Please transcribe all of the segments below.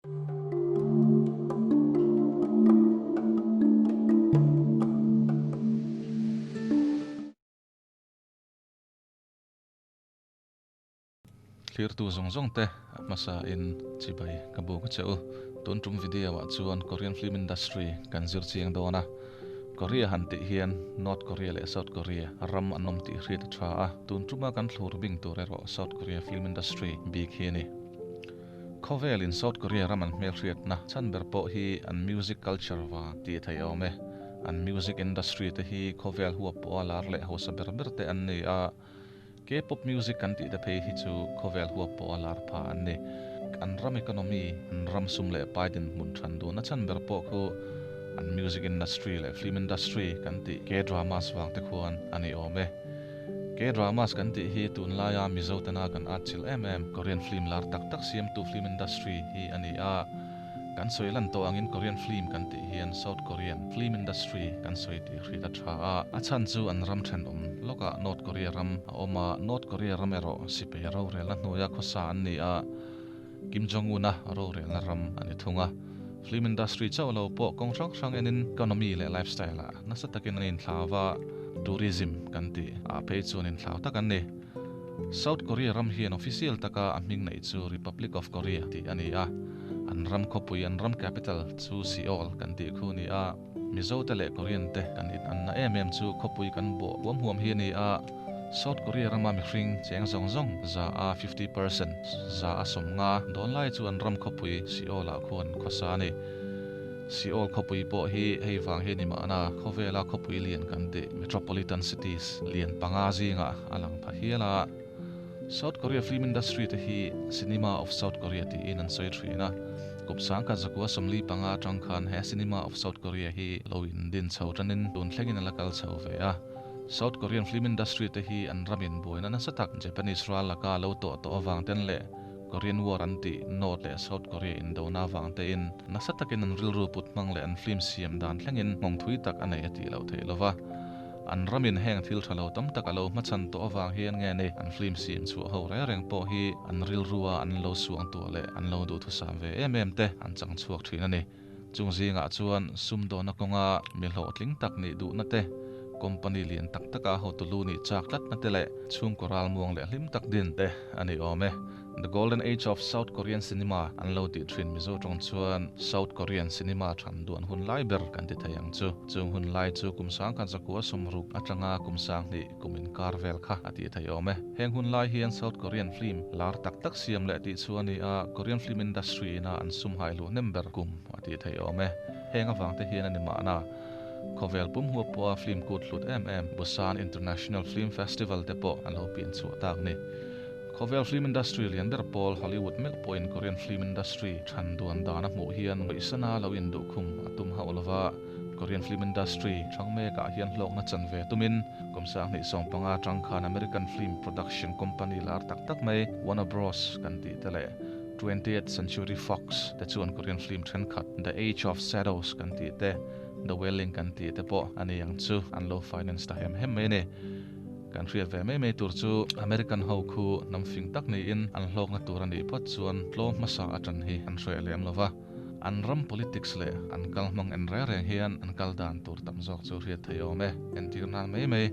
Thlirtu zawng zawng te a hmasa in chibai ka buk a che u. Tun tum video ah chuan Korean film industry kan zir chiang dawn a. Korea han tih hian North Korea leh South Korea ram an awm tih hriat a tha a. Tun tuma kan thlur bing tur erawh South Korea film industry bik hi a ni. Khawvel in South Korea ram an hmelhriatna chhan ber pawh hi an music culture va tih theih awm e. An music industry te hi khawvel huap pawha lar leh hausa ber ber te an ni a. K-pop music kan tih te phei hi chu khawvel huap pawha lar pha an ni. An ram economy, an ram sum leh pai dinhmun than duhna chhan ber pawh khu an music industry leh film industry kan tih K-dramas vang te khuan a ni awm e. K-dramas kan tih hi tunlaia Mizo tena kan atchilh em em Korean film lar tak tak siamtu film industry hi a ni a. Kan sawi lan tawh angin Korean film kan tih hian South Korean film industry kan sawi tih hriat a tha a. A chhan chu an ram thenawm lawkah North Korea ram a awm a, North Korea ram erawh sipei rorelna hnuaia khawsa an ni a, Kim Jong-un-a rorelna ram a ni thung a. Film industry chauh lo pawh kawng hrang hrang enin economy leh lifestyle-ah nasa takin an inthlau a, tourism kan tih ah phei chuan inthlau tak an ni. South Korea ram hian official taka a hming neih chu Republic of Korea tih a ni a, an ram khawpui, an ram capital chu Seoul kan tih khu a ni a. Mizo te leh Korean te kan inanna em em chu khawpui kan bawh huam huam hi a ni a, South Korea rama mihring cheng zawng zawng za a 50%, za a 50, dawn lai chu an ram khawpui Seoul ah khuan khawsa a ni. Seoul khawpui pawh hi hei vang hi a ni mahna khawvela khawpui lian kan tih metropolitan cities lian panga zingah a lang pha hial a. South Korea film industry te hi Cinema of South Korea tiin an sawi thin a. Kum sangkhat zakua 45 atang khan he Cinema of South Korea hi lo in din chho tanin tun thlengin a la kal chho ve a. South Korean film industry te hi an ramin buaina nasa tak Japanese ral laka lo tawh tawh avang ten leh Korean War an tih North leh South Korea indona avang tein nasa takin an rilru put hmang leh an film siam dan thlengin nghawng thui tak a nei a tih loh theih lova. An ramin heng thil tha lo tam tak a lo hmachhan tawh avang hian nge ni an film siam chhuah ho reng reng pawh hi an rilrua an lo suang tuah leh an lo duhthusam ve em em te an chang chhuak thin a ni. Chung zingah chuan sumdawna kawnga mi hlawhtling tak nih duhna te, company lian tak taka hotu lu nih chak tlatna te leh chhungkaw ralmuang leh hlim tak din te a ni awm e. The Golden Age of South Korean Cinema an lo tih thin Mizo tawng chuan South Korean cinema than duan hun lai ber kan ti thei ang chu. Chung hun lai chu kum sangkhat zakua 60 atanga kum 20 kum inkar vel kha a ti thei awm e. Heng hun lai hian South Korean film lar tak tak siam leh tih chu a ni a, Korean film industry ina an sum hai luh hnem ber kum a ti thei awm e. Heng avang te hian a ni mahna. Khawvel pum huap pawha film kut hlut em em Busan International Film Festival te pawh an lo pian chhuah tak ni. Khawvel film industry lian ber pawl Hollywood meuh pawhin Korean film industry than duan dan a hmuh hian ngaihsana lo induhkhum a tum hauh lova, Korean film industry thang mekah hian hlawkna chan ve tumin kum 2015 atang khan American film production company lar tak tak mai Warner Bros kan tih te leh 20th Century Fox te chuan Korean film thenkhat The Age of Shadows kan tih te The Wailing kan tih te pawh a ni ang chu an lo finance ta hem hem mai a ni. Kan hriat ve mai mai tur chu American ho khu hnam fing tak niin an hlawkna tur a nih phawt chuan tlawm hmasa a tan hi an hre lem lo va. An ram politics leh an kal hmang en reng reng hian an kal dan tur tam zawk chu hriat thei awm e. Entir nan mai mai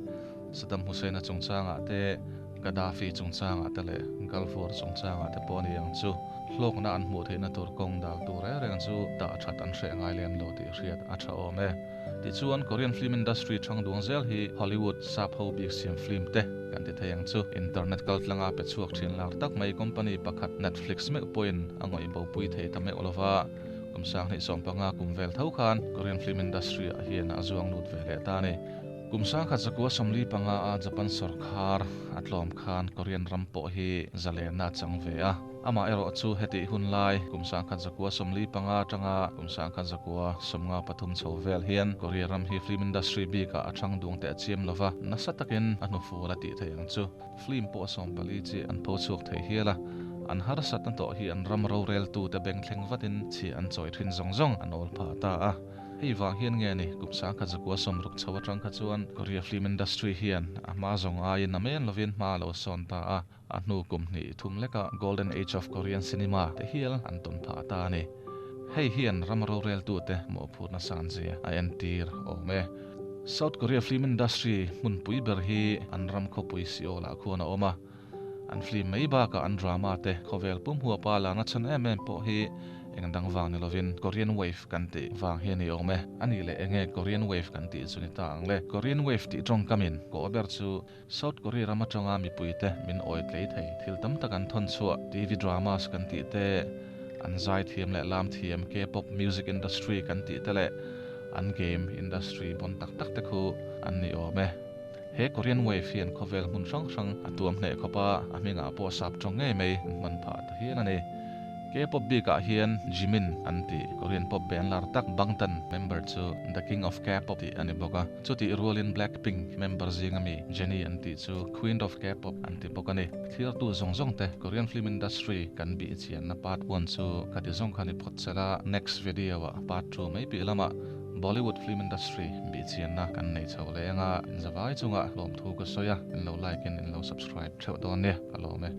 Saddam Hussein-a chungchangah te, Gaddafi chungchangah te leh Gulf War chungchangah te pawh a ni ang chu. Hlawkna an hmuh theihna tur kawng dal tur reng reng chu dah that an hreh ngai lem lo tih hriat a tha awm e. Tichuan, Korean film industry thang duang zel hi Hollywood sap ho bik siam film te kan ti thei ang chu. Internet kal tlanga pe chhuak thin lar tak mai company pakhat Netflix meuh pawhin a ngawih bopui thei ta meuh lova. Kum 2015 kum vel tho khan Korean film industry ah hian a zuang lut ve leh ta a ni. Kum 1945 a Japan sawrkhar a tlawm khan Korean ram pawh hi zalenna a chang ve a. Amah erawh chu hetih hun lai kum 1945 atanga kum 1953 chho vel hian Korea ram hi film industry bikah a thang duang teh chiam lova, nasa takin a hnufual a tih theih ang chu. Film pawh 14 chi an pho chhuak thei hial a, an harsatna tawh hi an ram roreltute beng thleng vatin chhia an chawi thin zawng zawng an awl phah ta a. Hei vang hian nge ni kum 1960 chho atang kha chuan Korea film industry hian a hma zawng aiin namen lovin hma a lo sawn ta a, a hnu kum hnih thum leka Golden Age of Korean Cinema te hial an tawn phah ta a ni. Hei hian ram roreltute mawhphurhna sanzia a entir awm e. South Korea film industry hmunpui ber hi an ram khawpui Seoul ah khuan a awm a. An film mai bakah an drama te khawvel pum huapa larna chhan em em pawh hi eng dang vang ni lovin Korean Wave kan tih vang hi a ni awm e. A nih leh enge Korean Wave kan tih chu ni ta ang le? Korean Wave tih tawngkamin kawh ber chu South Korea ram atanga mipuite min awi tlei thei thil tam tak an thawn chhuah TV dramas kan tih te, an zai thiam leh lam thiam K-pop music industry kan tih te leh an game industry bawn tak tak te khu an ni awm e. He Korean Wave hian khawvel hmun hrang hrang a tuam hneh khawp a, a hmingah pawh sap tawng ngei mai an hman phah ta hial a ni. K-pop bikah hian Jimin an tih Korean pop band lar tak Bangtan member chu The King of K-pop tih a ni bawk a. Chutih rualin Blackpink member zinga mi Jennie an tih chu Queen of K-pop an ti bawk a ni. Thirtu zawng zawng te Korean film industry kan bih chianna part one chu khati zawng kha ni phawt sela next video ah part 2 mai piah lamah Bollywood film industry bih chianna kan nei chho leng a, inzavai chunga hlawmthu ka sawi a, in lo like in in lo subscribe theuh dawn nia ka lawm e.